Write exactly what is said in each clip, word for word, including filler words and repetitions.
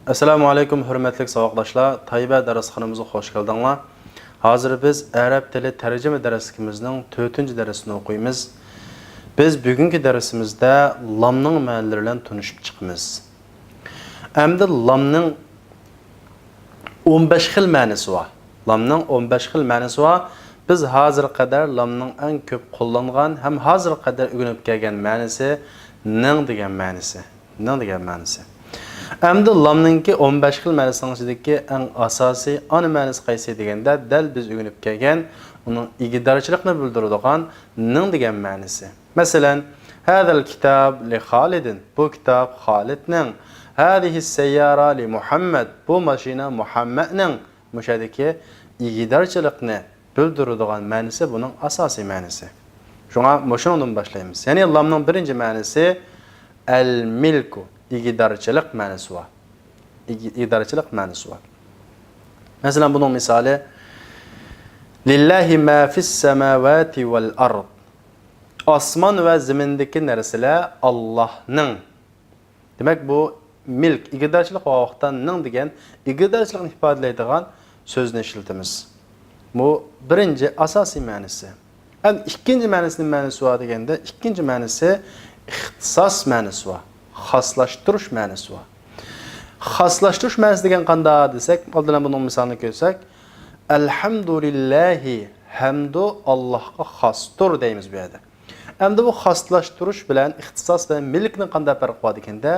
ئەسسالامۇ ئەلەيكۇم، ھۆرمەتلىك ساۋاقداشلار، تەيبە دەرسخانىمىزغا خوش كەلدىڭلار. ھازىر بىز ئەرەب تىلى تەرجىمە دەرسلىكىمىزنىڭ تۆتىنچى دەرسىنى ئوقۇيمىز. بىز بۈگۈنكى دەرسىمىزدە لامنىڭ مەنىلىرى بىلەن تونۇشۇپ چىقىمىز. ئەمدى لامنىڭ ئون بەش خىل مەنىسى بار. لامنىڭ ئون بەش خىل مەنىسى بار. بىز ھازىرغا قەدەر لامنىڭ ئەڭ كۆپ قوللانغان ھەم ھازىرغا قەدەر ئۆگىنىپ كەلگەن مەنىسى نىڭ دېگەن مەنىسى. نىڭ دېگەن مەنىسى. ئەمدى لامنىڭكى ئون بەش خىل مەنىسىنىڭ ئىچىدىكى ئەڭ ئاساسىي ئانا مەنىسى قايسى دېگەندە، دەل بىز ئۆگىنىپ كەلگەن ئۇنىڭ ئىگىدارچىلىقنى بىلدۈرىدىغان نىڭ دېگەن مەنىسى. مەسىلەن، ھەزەل كىتاب لى خالىدىن، بۇ كىتاب خالىدنىڭ، ھەزىھىس سەييارە لى مۇھەممەد، بۇ ماشىنا مۇھەممەدنىڭ. مۇشۇ يەردىكى ئىگىدارچىلىقنى بىلدۈرىدىغان مەنىسى بۇنىڭ ئاساسىي مەنىسى. شۇڭا مۇشۇنىڭدىن باشلايمىز. يەنى لامنىڭ بىرىنچى مەنىسى ئەل مىلكۇ، ئىگىدارچىلىق مەنىسى بار. ئىگىدارچىلىق مەنىسى بار. مەسىلەن، بۇنىڭ مىسالى، لىللاھى ما فىس سەماۋاتى ۋەل ئارض. ئاسمان ۋە زېمىندىكى نەرسىلەر ئاللاھنىڭ. دېمەك، بۇ مىلك، ئىگىدارچىلىق بولغان ۋاقىتتا نىڭ دېگەن ئىگىدارچىلىقنى ئىپادىلەيدىغان سۆزنى ئىشلىتىمىز. بۇ بىرىنچى ئاساسىي مەنىسى. ئەمدى ئىككىنچى مەنىسى نېمە مەنىسى بار دېگەندە، ئىككىنچى مەنىسى ئىختىساس مەنىسى بار، خاسلاشتۇرۇش مەنىسى بار. خاسلاشتۇرۇش مەنىسى دېگەن قانداق دېسەك، ئالدىن بۇنىڭ مىسالىنى كۆرسەك، ئەلھەمدۇلىللاھى، ھەمدۇ ئاللاھقا خاستۇر دەيمىز بۇ يەردە. ئەمدى بۇ خاسلاشتۇرۇش بىلەن ئىختىساس بىلەن مىلكنىڭ قانداق پەرقى بار دېگەندە،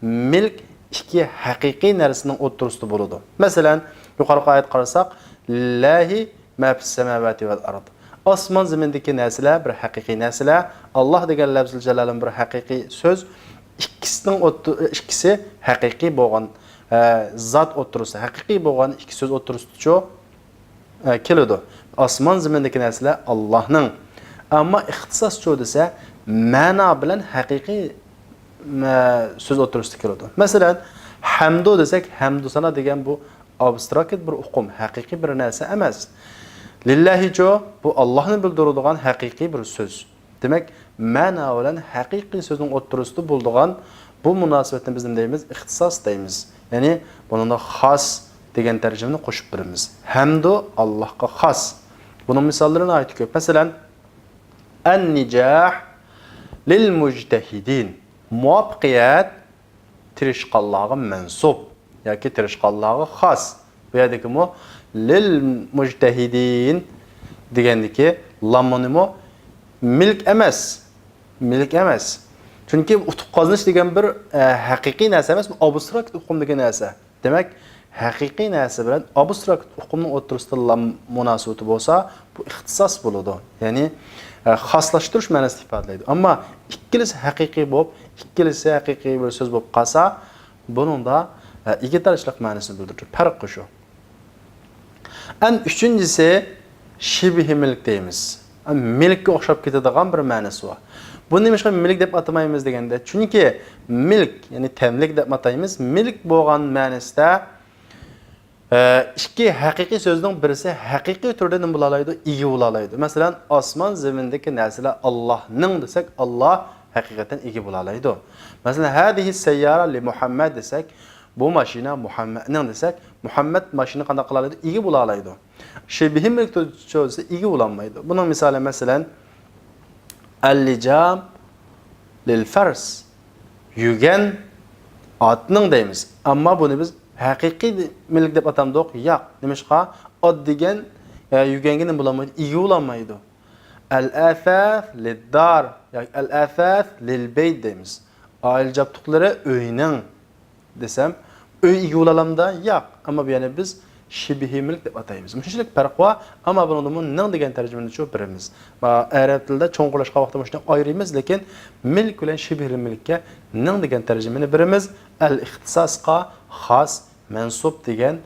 مىلك ئىككى ھەقىقىي نەرسىنىڭ ئوتتۇرىسىدا بولىدۇ. مەسىلەن، يۇقىرىقى ئايەتكە قارىساق، لىللاھى ما فىس سەماۋاتى ۋەل ئارض. ئاسمان زېمىندىكى نەرسىلەر بىر ھەقىقىي نەرسىلەر، ئاللاھ دېگەن لەفزىل جالالىم بىر ھەقىقىي سۆز. ئىككىسىنىڭ ئوتتۇ-، ئىككىسى ھەقىقىي بولغان، ئە، زات ئوتتۇرىسى، ھەقىقىي بولغان ئىككى سۆز ئوتتۇرىسىدىچۇ ئە، كېلىدۇ. ئاسمان زېمىندىكى نەرسىلەر ئاللاھنىڭ. ئەمما ئىختىساسچۇ دېسە، مەنا بىلەن ھەقىقىي، ئە، سۆز ئوتتۇرىسىدا كېلىدۇ. مەسىلەن، ھەمدۇ دېسەك، ھەمدۇ سانا دېگەن بۇ ئابستراكت بىر ئۇقۇم، ھەقىقىي بىر نەرسە ئەمەس. لىللاھىچۇ، بۇ ئاللاھنى بىلدۈرىدىغان ھەقىقىي بىر سۆز. دېمەك، مەنا بىلەن ھەقىقىي سۆزنىڭ ئوتتۇرىسىدا بولىدىغان بۇ مۇناسىۋەتنى بىز نېمە دەيمىز؟ ئىختىساس دەيمىز. يەنى بۇنىڭدا خاس دېگەن تەرجىمىنى قوشۇپ بېرىمىز. ھەمدۇ ئاللاھقا خاس. بۇنىڭ مىساللىرى ناھايىتى كۆپ. مەسىلەن، ئەن نىجاھ لىل مۇجتەھىدىن. مۇۋەپپەقىيەت تىرىشقانلارغا مەنسۇپ ياكى تىرىشقانلارغا خاس. بۇ يەردىكىمۇ لىل مۇجتەھىدىن دېگەندىكى لاممۇنىمۇ مىلك ئەمەس. مىلك ئەمەس. چۈنكى ئۇتۇق قازىنىش دېگەن بىر، ئە، ھەقىقىي نەرسە ئەمەس، بۇ ئابستراكت ئۇقۇمدىكى نەرسە. دېمەك، ھەقىقىي نەرسە بىلەن ئابستراكت ئۇقۇمنىڭ ئوتتۇرىسىدا لام مۇناسىۋىتى بولسا، بۇ ئىختىساس بولىدۇ. يەنى، ئە، خاسلاشتۇرۇش مەنىسىنى ئىپادىلەيدۇ. ئەمما ئىككىلىسى ھەقىقىي بولۇپ، ئىككىلىسى ھەقىقىي بىر سۆز بولۇپ قالسا، بۇنىڭدا، ئە، ئىگىدارچىلىق مەنىسىنى بىلدۈرىدۇ. پەرق شۇ. ئەن ئۈچىنچىسى شىبھى مىلك دەيمىز. مىلككە ئوخشاپ كېتىدىغان بىر مەنىسى بار. بۇنى نېمىشقا مىلك دەپ ئاتىمايمىز دېگەندە، چۈنكى مىلك، يەنى تەملىك دەپ ئاتايمىز. مىلك بولغان مەنىسىدە، ئە، ئىككى ھەقىقىي سۆزنىڭ بىرسى ھەقىقىي تۈردە نېمە بولالايدۇ؟ ئىگە بولالايدۇ. مەسىلەن، ئاسمان زېمىندىكى نەرسىلەر ئاللاھنىڭ دېسەك، ئاللاھ ھەقىقەتەن ئىگە بولالايدۇ. مەسىلەن، ھەزىھىس سەييارە لى مۇھەممەد دېسەك، بۇ ماشىنا مۇھەممەدنىڭ دېسەك، مۇھەممەد ماشىنا قانداق قىلالايدۇ؟ ئىگە بولالايدۇ. شىبھى مىلك تۇرچۇ دېسە ئىگە بولالمايدۇ. بۇنىڭ مىسالى، مەسىلەن، ئەل لىجام لىل فەرس. يۈگەن ئاتنىڭ دەيمىز. ئەمما بۇنى بىز ھەقىقىي مىلك دەپ ئاتامدۇق؟ ياق. نېمىشقا؟ ئات دېگەن، ئە، يۈگەنگە نېمە بولالمايدۇ؟ ئىگە بولالمايدۇ. ئەل ئەسەس لىددار ياكى ئەل ئەسەس لىل بەيت دەيمىز. ئائىلە جابدۇقلىرى ئۆينىڭ دېسەم، ئۆي ئىگە بولالامدا؟ ياق. ئەمما بۇ يەنى بىز شىبھى مىلك دەپ ئاتايمىز. مۇشۇنچىلىك پەرق بار. ئەمما بۇنىڭدىمۇ نىڭ دېگەن تەرجىمىنىچۇ بېرىمىز. ئەرەب تىلىدا چوڭقۇرلاشقان ۋاقىتتا مۇشۇنى ئايرىيمىز، لېكىن مىلك بىلەن شىبھى مىلككە نىڭ دېگەن تەرجىمىنى بېرىمىز. ئەل ئىختىساسقا خاس مەنسۇب دېگەن،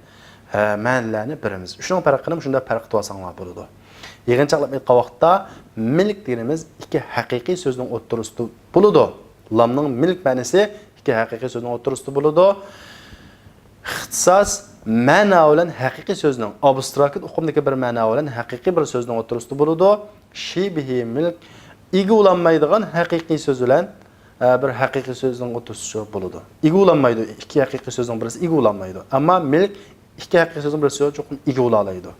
ئە، مەنىلەرنى بېرىمىز. ئۈچىنىڭ پەرقىنى مۇشۇنداق پەرق قىلىۋالساڭلار بولىدۇ. يىغىنچاقلاپ ئېيتقان ۋاقىتتا، مىلك دېگىنىمىز ئىككى ھەقىقىي سۆزنىڭ ئوتتۇرىسىدا بولىدۇ. لامنىڭ مىلك مەنىسى ئىككى ھەقىقىي سۆزنىڭ ئوتتۇرىسىدا بولىدۇ. ئىختىساس مەنا بىلەن ھەقىقىي سۆزنىڭ، ئابستراكت ئۇقۇمدىكى بىر مەنا بىلەن ھەقىقىي بىر سۆزنىڭ ئوتتۇرىسىدا بولىدۇ. شىبھى مىلك ئىگە بولالمايدىغان ھەقىقىي سۆز بىلەن ئە، بىر ھەقىقىي سۆزنىڭ ئوتتۇرىسىچۇ بولىدۇ. ئىگە بولالمايدۇ. ئىككى ھەقىقىي سۆزنىڭ بىرسى ئىگە بولالمايدۇ. ئەمما مىلك ئىككى ھەقىقىي سۆزنىڭ بىرسى چوقۇم ئىگە بولالايدۇ.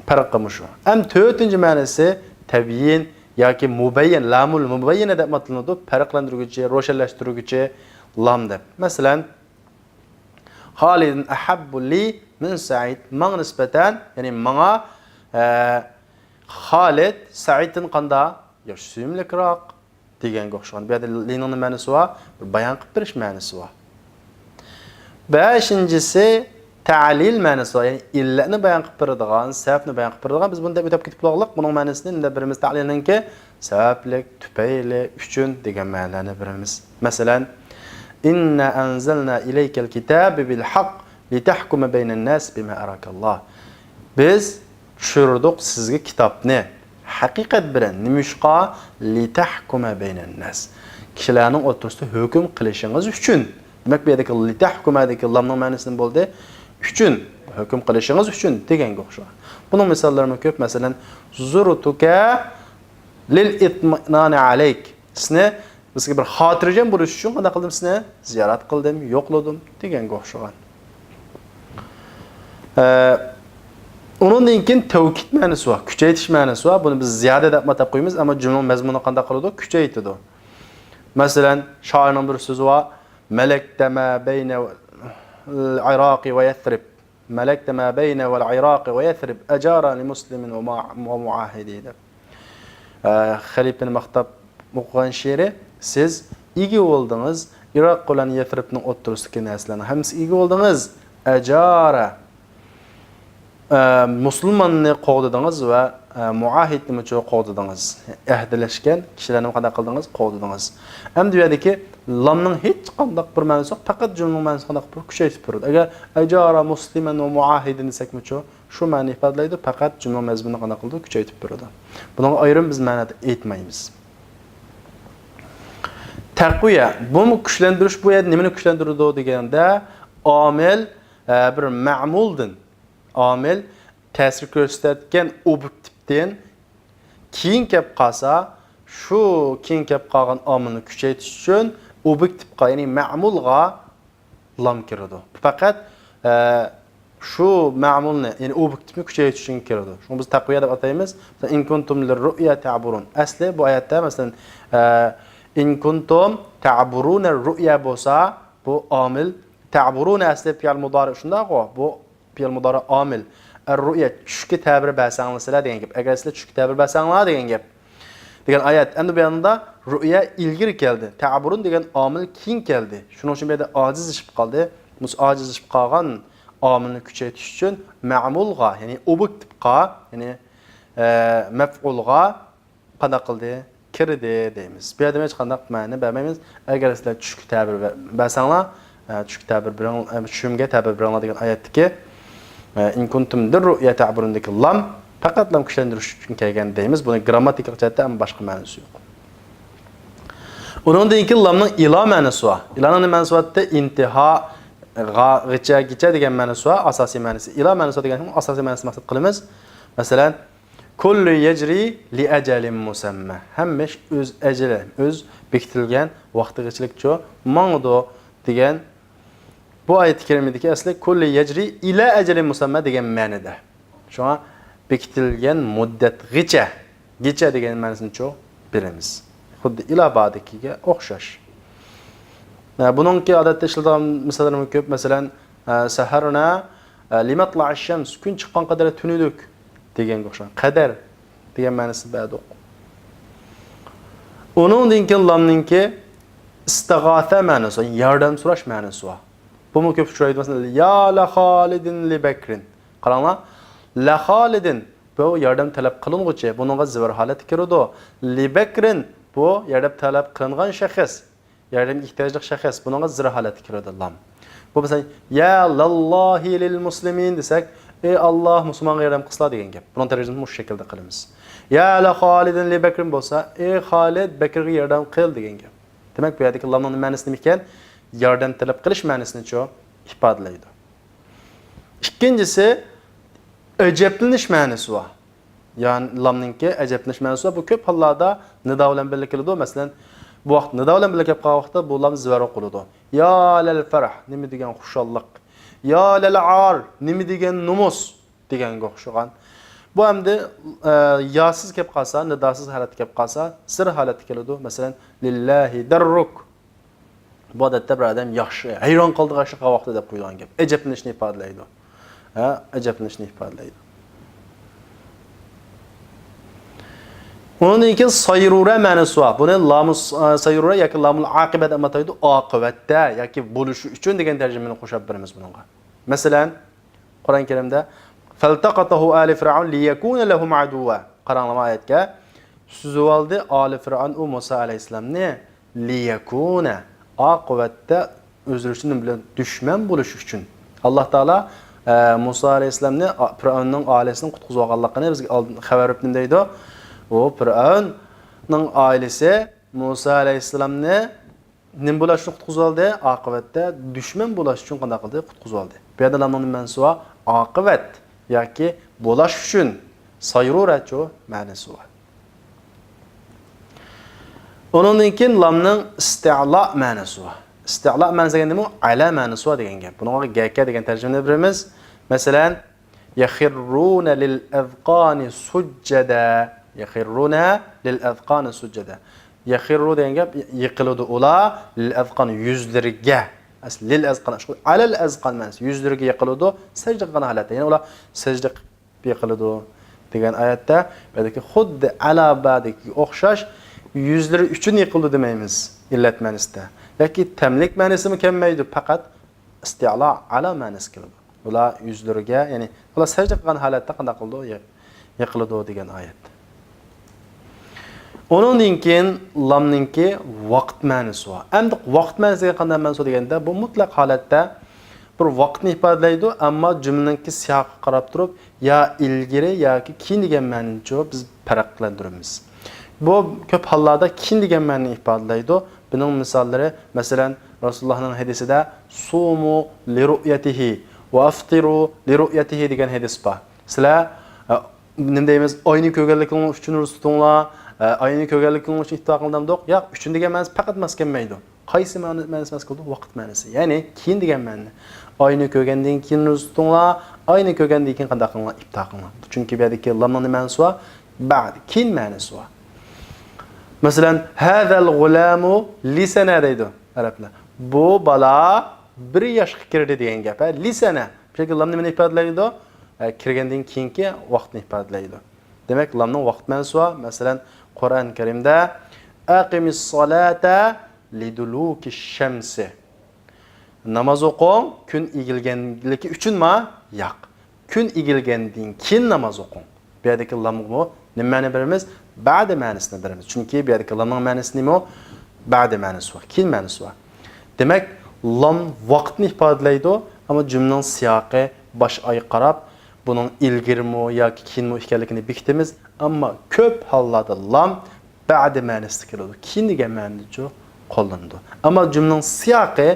پەرقى مۇشۇ. ھەم تۆتىنچى مەنىسى تەبيىن ياكى مۇبەييەن، لامۇل مۇبەييەنە دەپ ئاتىلىدۇ. پەرقلەندۈرگۈچى، روشەنلەشتۈرگۈچى لام دەپ. مەسىلەن، خالد أحب لي من سعيد. ماڭا نىسبەتەن، يەنى ماڭا، ئە، خالىد سەئىدتىن قاندا؟ ياخشى، سۆيۈملۈكراق دېگەنگە ئوخشىغان. بۇ يەردە لىنىڭ نېمە مەنىسى بار؟ بىر بايان قىلىپ بېرىش مەنىسى بار. بەشىنچىسى تەلىل مەنىسى بار، يەنى ئىللەتنى بايان قىلىپ بېرىدىغان، سەۋەبنى بايان قىلىپ بېرىدىغان. بىز بۇنى دەپ ئۆتۈپ كېتىپ بولغانلىق، بۇنىڭ مەنىسىنى ئەمدى بىرىمىز تەلىلنىڭكى سەۋەبلىك، تۈپەيلى، ئۈچۈن دېگەن مەنىلەرنى بېرىمىز. مەسىلەن، إنا أنزلنا إليك الكتاب بالحق لتحكم بين الناس بما أراك الله. بىز چۈشۈردۇق سىزگە كىتابنى ھەقىقەت بىلەن. نېمىشقا؟ لتحكم بين الناس. كىشىلەرنىڭ ئوتتۇرىسىدا ھۆكۈم قىلىشىڭىز ئۈچۈن. دېمەك، بۇ يەردىكى لتحكم دىكى لامنىڭ مەنىسى نېمە بولدى؟ ئۈچۈن، ھۆكۈم قىلىشىڭىز ئۈچۈن دېگەنگە ئوخشىغان. بۇنىڭ مىساللىرىمۇ كۆپ. مەسىلەن، زرتك للاطمئنان عليك. سىزنى، بىزگە بىر خاتىرجەم بولۇش ئۈچۈن قانداق قىلدىم سىزنى؟ زىيارەت قىلدىم، يوقلىدىم دېگەنگە ئوخشىغان. ئە، ئۇنىڭدىن كېيىن تەۋكىد مەنىسى بار، كۈچەيتىش مەنىسى بار. بۇنى بىز زىيادە دەپ ئاتاپ قويىمىز، ئەمما جۈملىنىڭ مەزمۇنىنى قانداق قىلىدۇ؟ كۈچەيتىدۇ. مەسىلەن، شائىرنىڭ بىر سۆزى بار، ملكت ما بين العراق ويثرب. ملكت ما بين العراق ويثرب أجارى لمسلم ومع-، ومعاهدي دەپ. ئە، خەلىپىنى ماختاپ ئوقۇغان شېئىرى، سىز ئىگە بولدىڭىز، ئىراق بىلەن يەسرىبنىڭ ئوتتۇرىسىدىكى نەرسىلەرنىڭ ھەممىسىگە ئىگە بولدىڭىز. ئەجارە، ئە، مۇسۇلماننى قوغدىدىڭىز ۋە، ئە، مۇئاھىدنىمۇ قوغدىدىڭىز. ئەھدىلەشكەن كىشىلەرنى قانداق قىلدىڭىز؟ قوغدىدىڭىز. ئەمدى بۇ يەردىكى لامنىڭ ھېچقانداق بىر مەنىسى يوق، پەقەت جۈملىنىڭ مەنىسىنى قانداق بىر كۈچەيتىپ بېرىدۇ. ئەگەر ئەجارە مۇسلىمەن ۋە مۇئاھىدىن دېسەكمۇچۇ، شۇ مەنىنى ئىپادىلەيدۇ، پەقەت جۈملىنىڭ مەزمۇنىنى قانداق قىلىدۇ؟ كۈچەيتىپ بېرىدۇ. بۇنىڭغا ئايرىم بىز مەنە ئېيتمايمىز. تەقۋىيە، بۇمۇ كۈچلەندۈرۈش، بۇ يەردە نېمىنى كۈچلەندۈرىدۇ دېگەندە، ئامىل، ئە، بىر مەمۇلدىن، ئامىل تەسىر كۆرسەتكەن ئوبيېكتىپتىن كېيىن كەپ قالسا، شۇ كېيىن كەپ قالغان ئامىلنى كۈچەيتىش ئۈچۈن ئوبيېكتىپقا، يەنى مەمۇلغا لام كىرىدۇ. پەقەت، ئە، شۇ مەمۇلنى، يەنى ئوبيېكتىپنى كۈچەيتىش ئۈچۈن كىرىدۇ. شۇڭا بىز تەقۋىيە دەپ ئاتايمىز. مەسىلەن، إن كنتم للرؤيا تعبرون. ئەسلى بۇ ئايەتتە، مەسىلەن، ئە، إن كنتم تعبرون الرؤيا بولسا، بۇ ئامىل، تعبرون ئەسلى پېئىل مۇدارى شۇنداقغۇ؟ بۇ پېئىل مۇدارى ئامىل. ئەر رۇئيا، چۈشكە تەبىر بەرسەڭلار سىلەر دېگەن گەپ. ئەگەر سىلەر چۈشكە تەبىر بەرسەڭلار دېگەن گەپ. دېگەن ئايەت. ئەمدى بۇ يەردە رۇئيا ئىلگىرى كەلدى. تەبۇرۇن دېگەن ئامىل كېيىن كەلدى. شۇنىڭ ئۈچۈن بۇ يەردە ئاجىزلىشىپ قالدى. مۇشۇ ئاجىزلىشىپ قالغان ئامىلنى كۈچەيتىش ئۈچۈن مەمۇلغا، يەنى ئوبيېكتىپقا، يەنى، ئە، مەپئۇلغا قانداق قىلدى؟ كىردى دەيمىز. بۇ يەردە ھېچقانداق مەنە بەرمەيمىز. ئەگەر سىلەر چۈشكە تەبىر بە-، بەرسەڭلار، ئە، چۈشكە تەبىر بېرىڭ-، ئە، چۈشۈمگە تەبىر بېرىڭلار دېگەن ئايەتتىكى، ئە، إن كنتم للرؤيا تعبرون دىكى لام پەقەت لام كۈچلەندۈرۈش ئۈچۈن كەلگەن دەيمىز. بۇنى گرامماتىكىلىق جەھەتتە ئەمما باشقا مەنىسى يوق. ئۇنىڭدىن كېيىن لامنىڭ ئىلا مەنىسى بار. ئىلانىڭ نېمە مەنىسى بار؟ ئىنتىھاغا، غىچە، گىچە دېگەن مەنىسى بار. ئاساسىي مەنىسى. ئىلا مەنىسى دېگەن ئاساسىي مەنىسىنى مەقسەت قىلىمىز. مەسىلەن، كل يجري لأجل مسمى. ھەممە ئىش ئۆز ئەجىلى، ئۆز بېكىتىلگەن ۋاقتىغىچىلىكچۇ ماڭىدۇ دېگەن بۇ ئايەت كەرىمىدىكى ئەسلى كل يجري إلى أجل مسمى دېگەن مەنىدە. شۇڭا بېكىتىلگەن مۇددەتغىچە، گىچە دېگەن مەنىسىنىچۇ بىلىمىز. خۇددى ئىلا بارىدىكىگە ئوخشاش. ھە، بۇنىڭكى ئادەتتە ئىشلىتىدىغان مىساللىرىمۇ كۆپ. مەسىلەن، ھە، سەھەرنا، ھە، لمطلع الشمس، كۈن چىققان قەدەر تۈنىدۇق دېگەنگە ئوخشىغان. قەدەر دېگەن مەنىسىنى بەردۇق. ئۇنىڭدىن كېيىن لامنىڭكى ئىستىغاسە مەنىسى، ياردەم سوراش مەنىسى بار. بۇمۇ كۆپ ئۇچرايدۇ. مەسىلەن، يا لخالد لبكر. قاراڭلار، لخالد، بۇ ياردەم تەلەپ قىلىنغۇچى، بۇنىڭغا زىۋار ھالەتتە كىرىدۇ. لبكر، بۇ ياردەم تەلەپ قىلىنغان شەخس، ياردەمگە ئېھتىياجلىق شەخس، بۇنىڭغا زىر ھالەتتە كىرىدۇ لام. بۇ مەسىلەن، يا لاللاھى لىل مۇسلىمىن دېسەك، ئى ئاللاھ مۇسۇلمانغا ياردەم قىلسىلا دېگەن گەپ. بۇنىڭ تەرجىمىسىنى مۇشۇ شەكىلدە قىلىمىز. يا لخالد لبكر بولسا، ئى خالىد، بەكرىگە ياردەم قىل دېگەن گەپ. دېمەك، بۇ يەردىكى لامنىڭ مەنىسى نېمە ئىكەن؟ ياردەم تەلەپ قىلىش مەنىسىنىچۇ ئىپادىلەيدۇ. ئىككىنچىسى، ئەجەبلىنىش مەنىسى بار. يەنى لامنىڭكى ئەجەبلىنىش مەنىسى بار. بۇ كۆپ ھاللاردا نىدا بىلەن بىللە كېلىدۇ. مەسىلەن، بۇ ۋاقىت نىدا بىلەن بىللە كەپ قالغان ۋاقىتتا بۇ لام زىۋەرگە قۇلىدۇ. يا لەل فەرھ، نېمە دېگەن خۇشاللىق. يا لەل ئار، نېمە دېگەن نومۇس دېگەنگە ئوخشىغان. بۇ ئەمدى، ئە، ياسىز كەپ قالسا، نىداسىز ھالەتتە كەپ قالسا، سىر ھالەتتە كېلىدۇ. مەسىلەن، لىللاھى دەررۇك. بۇ ئادەتتە بىر ئادەم ياخشى، ھەيران قالىدىغان ئىش قىلغان ۋاقتىدا دەپ قويۇلغان گەپ. ئەجەبلىنىشنى ئىپادىلەيدۇ. ھە، ئەجەبلىنىشنى ئىپادىلەيدۇ. ئۇنىڭدىن كېيىن سايرۇرە مەنىسى بار. بۇنى لامۇ س-، سايرۇرە ياكى لامۇل ئاقىبەت دەپ ئاتايدۇ. ئاقىۋەتتە ياكى بولۇشى ئۈچۈن دېگەن تەرجىمىنى قوشۇپ بېرىمىز بۇنىڭغا. مەسىلەن، قۇرئان كەرىمدە، فالتقطه آل فرعون ليكون لهم عدوا. قاراڭلار ئايەتكە. سۈزۈۋالدى ئالى فىرئەۋن ئۇ مۇسا ئەلەيھىسسالامنى، لىيەكۇنە، ئاقىۋەتتە ئۆزلىرى ئۈچۈن نېمە بىلەن؟ دۈشمەن بولۇش ئۈچۈن. ئاللا تائالا، ئە، مۇسا ئەلەيھىسسالامنى، ئا، پىرئەۋننىڭ ئائىلىسىدىن قۇتقۇزۇۋالغانلىقىنى بىزگە ئالدىن خەۋەر بېرىپ نېمە دەيدۇ؟ ئۇ پىرئەۋننىڭ ئائىلىسى مۇسا ئەلەيھىسسالامنى نېمە بولاش ئۈچۈن قۇتقۇزۇۋالدى؟ ئاقىۋەتتە دۈشمەن بولاش ئۈچۈن قانداق قىلدى؟ قۇتقۇزۇۋالدى. بۇ يەردە لامنىڭ نېمە مەنىسى بار؟ ئاقىۋەت ياكى بولاش ئۈچۈن. سايرۇرەچۇ مەنىسى بار. ئۇنىڭدىن كېيىن لامنىڭ ئىستىئلا مەنىسى بار. ئىستىئلا مەنىسى دېگەندىمۇ ئەلا مەنىسى بار دېگەن گەپ. بۇنىڭغا گەكە دېگەن تەرجىمىنى بېرىمىز. مەسىلەن، يخرون للأذقان سجدا. يخرون للأذقان سجدا. يخرو دېگەن گەپ، يىقىلىدۇ ئۇلار، لىل ئەزقان، يۈزلىرىگە. ئەسلى لىل ئەزقان، ئەشۇ ئەلەل ئەزقان مەنىسى، يۈزلىرىگە يىقىلىدۇ، سەجدە قىلغان ھالەتتە. يەنى ئۇلار سەجدە قىلىپ يىقىلىدۇ دېگەن ئايەتتە، بۇ يەردىكى خۇددى ئەلا بەدىكىگە ئوخشاش، يۈزلىرى ئۈچۈن يىقىلىدۇ دېمەيمىز، ئىللەت مەنىسىدە. ياكى تەملىك مەنىسىمۇ كەلمەيدۇ، پەقەت ئىستىئلا، ئەلا مەنىسى كېلىدۇ. ئۇلار يۈزلىرىگە، يەنى ئۇلار سەجدە قىلغان ھالەتتە قانداق قىلىدۇ؟ يىق-، يىقىلىدۇ دېگەن ئايەت. ئۇنىڭدىن كېيىن لامنىڭكى ۋاقىت مەنىسى بار. ئەمدى ۋاقىت مەنىسى دېگەن قانداق مەنىسى دېگەندە، بۇ مۇتلەق ھالەتتە بىر ۋاقىتنى ئىپادىلەيدۇ، ئەمما جۈملىنىڭكى سىياقىغا قاراپ تۇرۇپ، يا ئىلگىرى ياكى كېيىن دېگەن مەنىنىچۇ بىز پەرقلەندۈرىمىز. بۇ كۆپ ھاللاردا كېيىن دېگەن مەنىنى ئىپادىلەيدۇ. بۇنىڭ مىساللىرى، مەسىلەن، رەسۇلۇللاھنىڭ ھەدىسىدە، سۇمۇ لىرۇئيەتىھى ۋە ئەفتىرۇ لىرۇئيەتىھى دېگەن ھەدىس بار. سىلەر، ئە، نېمە دەيمىز، ئاينى كۆرگەنلىكىڭلار ئۈچۈن روزا تۇتۇڭلار، ئە، ئاينى كۆرگەنلىكىڭلار ئۈچۈن ئىپتار قىلىڭ دەمدۇق؟ ياق، ئۈچۈن دېگەن مەنىسى پەقەت ماس كەلمەيدۇ. قايسى مەنە-، مەنىسى مەس كېلىدۇ؟ ۋاقىت مەنىسى. يەنى كېيىن دېگەن مەنىنى. ئاينى كۆرگەندىن كېيىن روزا تۇتۇڭلار، ئاينى كۆرگەندىن كېيىن قانداق قىلىڭلار؟ ئىپتار قىلىڭلار. چۈنكى بۇ يەردىكى لامنىڭ نېمە مەنىسى بار؟ بەئد، كېيىن مەنىسى بار. مەسىلەن، ھازەل غۇلامۇ لىسەنە دەيدۇ ئەرەبلەر. بۇ بالا بىر ياشقا كىردى دېگەن گەپ. ھە، لىسەنە. بۇ يەردىكى لام نېمىنى ئىپادىلەيدۇ؟ ھە، كىرگەندىن كېيىنكى ۋاقىتنى ئىپادىلەيدۇ. دېمەك، لامنىڭ ۋاقىت مەنىسى بار. مەسىلەن، قۇرئان كەرىمدە، ئەقىمىسسالاتە لىدۇلۇكىششەمسى. ناماز ئوقۇڭ، كۈن ئېگىلگەنلىكى ئۈچۈنما؟ ياق. كۈن ئېگىلگەندىن كېيىن ناماز ئوقۇڭ. بۇ يەردىكى لامغىمۇ نېمە مەنە بېرىمىز؟ بەدە مەنىسىنى بېرىمىز. چۈنكى بۇ يەردىكى لامنىڭ مەنىسى نېمە؟ بەدە مەنىسى بار، كېيىن مەنىسى بار. دېمەك، لام ۋاقىتنى ئىپادىلەيدۇ، ئەمما جۈملىنىڭ سىياقى باش ئايىغا قاراپ، بۇنىڭ ئىلگىرىمۇ ياكى كېيىنمۇ ئىكەنلىكىنى بېكىتىمىز. ئەمما كۆپ ھاللاردا لام بەدە مەنىسىدە كېلىدۇ. كېيىن دېگەن مەنىدىچۇ قوللىنىدۇ. ئەمما جۈملىنىڭ سىياقى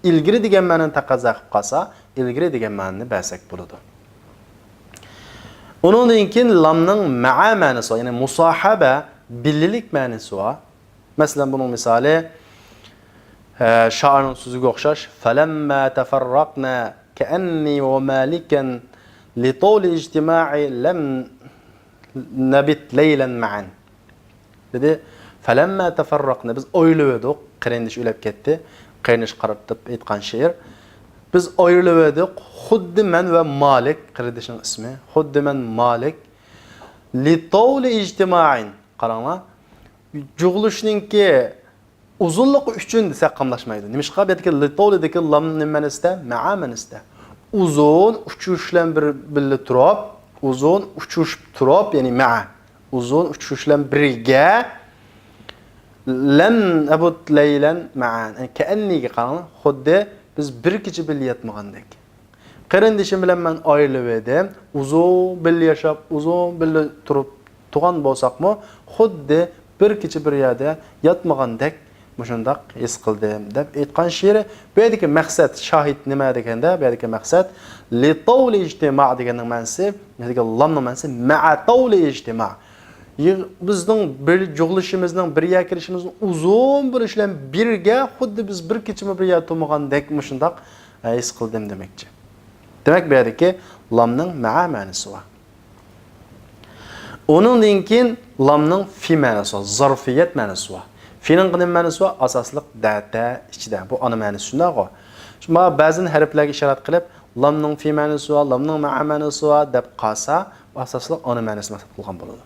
ئىلگىرى دېگەن مەنىنى تەقەززا قىلىپ قالسا، ئىلگىرى دېگەن مەنىنى بەرسەك بولىدۇ. ئۇنىڭدىن كېيىن لامنىڭ مەئە مەنىسى بار، يەنى مۇساھەبە، بىللىلىك مەنىسى بار. مەسىلەن، بۇنىڭ مىسالى، ئە، شائىرنىڭ سۆزىگە ئوخشاش، فەلەممە تەفەررەقنە كەئەننى ۋە مالىكەن لىتولى ئىجتىمائى لەم نەبىت لەيلەن مەئەن. دېدى، فەلەممە تەفەررەقنە، بىز ئايرىلىۋىدۇق، قېرىندىشى ئۆلۈپ كەتتى، قېرىندىشى قاراپ ئېيتقان شېئىر. بىز ئايرىلىۋىدۇق، خۇددى مەن ۋە مالىك، قېرىندىشىنىڭ ئىسمى، خۇددى مەن مالىك، لىتولى ئىجتىمائىن، قاراڭلار، جۇغلىشىشنىڭكى ئۇزۇنلۇقى ئۈچۈن دېسەك قاملاشمايدۇ. نېمىشقا؟ بۇ يەردىكى لىتولىدىكى لام نېمە مەنىسىدە؟ مەئە مەنىسىدە. ئۇزۇن ئۇچۇرۇش بىلەن بىر، بىللە تۇرۇپ، ئۇزۇن ئۇچۇرۇشۇپ تۇرۇپ، يەنى مەئە. ئۇزۇن ئۇچۇرۇش بىلەن بىرگە، لەم نەبىت لەيلەن مەئەن. يەنى كەئەننىگە قاراڭلار، خۇددى بىز بىر كېچە بىللە ياتمىغاندەك. قېرىندىشىم بىلەن مەن ئايرىلىۋىدىم. ئۇزۇن بىللە ياشاپ، ئۇزۇن بىللە تۇرۇپ، تۇغان بولساقمۇ، خۇددى بىر كېچە بىر يەردە ياتمىغاندەك مۇشۇنداق ھېس قىلدىم، دەپ ئېيتقان شېئىرى. بۇ يەردىكى مەقسەت، شاھىت نېمە دېگەندە، بۇ يەردىكى مەقسەت لىتولى ئىجتىما دېگەننىڭ مەنىسى، بۇ يەردىكى لامنىڭ مەنىسى مەئە تولى ئىجتىما. يىغ-، بىزنىڭ بىر جۇغلىشىمىزنىڭ، بىر يەرگە كېلىشىمىزنىڭ ئۇزۇن بولۇشى بىلەن بىرگە خۇددى بىز بىر كېچىمۇ بىر يەردە تۇرمىغاندەك مۇشۇنداق، ئە، ھېس قىلدىم دېمەكچى. دېمەك، بۇ يەردىكى لامنىڭ مەئا مەنىسى بار. ئۇنىڭدىن كېيىن لامنىڭ فى مەنىسى بار، زارفىيەت مەنىسى بار. فىنىڭ نېمە مەنىسى بار؟ ئاساسلىق دەتە ئىچىدە. بۇ ئانا مەنىسى شۇنداقغۇ. شۇڭا بەزىدىن ھەرپلەرگە ئىشارەت قىلىپ، لامنىڭ فى مەنىسى بار، لامنىڭ مەئا مەنىسى بار دەپ قالسا، بۇ ئاساسلىق ئانا مەنىسىنى مەقسەت قىلغان بولىدۇ.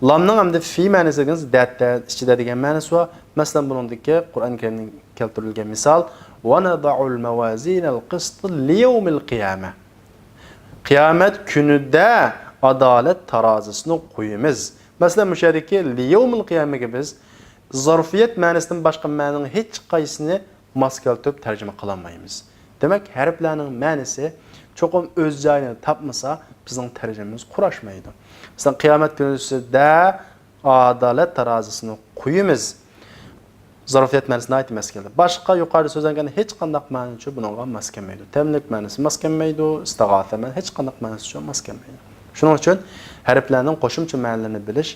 لامنىڭ ئەمدى فى مەنىسى دېگىنىز دەتە ئىچىدە دېگەن مەنىسى بار. مەسىلەن، بۇنىڭدىكى قۇرئان كەرىمدىن كەلتۈرۈلگەن مىسال، ونضع الموازين القسط ليوم القيامة. قىيامەت كۈنىدە ئادالەت تارازىسىنى قويىمىز. مەسىلەن، مۇشۇ يەردىكى لىيەۋمىل قىيامەگە بىز زارفىيەت مەنىسىدىن باشقا مەنىنىڭ ھېچقايسىسىنى ماس كەلتۈرۈپ تەرجىمە قىلالمايمىز. دېمەك، ھەرپلەرنىڭ مەنىسى چوقۇم ئۆز جايىنى تاپمىسا، بىزنىڭ تەرجىمىمىز قۇراشمايدۇ. مەسىلەن، قىيامەت كۈنىسىدە ئادالەت تارازىسىنى قويىمىز. زارفىيەت مەنىسى ناھايىتى ماس كەلدى. باشقا يۇقىرىدا سۆزلەنگەن ھېچقانداق مەنىچۇ بۇنىڭغا ماس كەلمەيدۇ. تەملىك مەنىسى ماس كەلمەيدۇ. ئىستىغاسە مەنىسى ھېچقانداق مەنىسىچۇ ماس كەلمەيدۇ. شۇنىڭ ئۈچۈن ھەرپلەرنىڭ قوشۇمچە مەنىلىرىنى بىلىش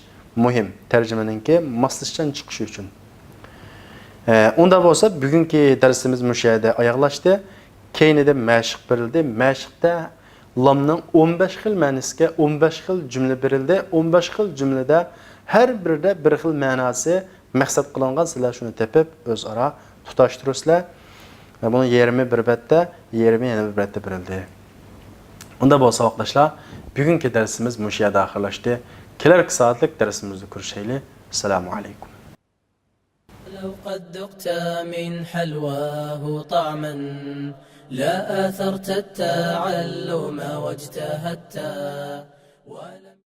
مۇھىم، تەرجىمىنىڭكى ماسلىشىشچان چىقىشى ئۈچۈن. ئە، ئۇنداق بولسا، بۈگۈنكى دەرسىمىز مۇشۇ يەردە ئاياغلاشتى. كەينىدە مەشىق بېرىلدى. مەشىقتە لامنىڭ ئون بەش خىل مەنىسىگە ئون بەش خىل جۈملە بېرىلدى. ئون بەش خىل جۈملىدە ھەر بىرىدە بىر خىل مەناسى مەقسەت قىلىنغان. سىلەر شۇنى تېپىپ، ئۆزئارا تۇتاشتۇرىسىلەر. ۋە بۇنىڭ يېرىمى بىر بەتتە، يېرىمى يەنە بىر بەتتە بېرىلدى. ئۇنداق بولسا، ساۋاقداشلار، بۈگۈنكى دەرسىمىز مۇشۇ يەردە ئاخىرلاشتى. كېلەركى سائەتلىك دەرسىمىزدە كۆرۈشەيلى. ئەسسالامۇ ئەلەيكۇم. لو قد ذقت من حلواه طعما، لا آثرت التعلم واجتهدت، ولم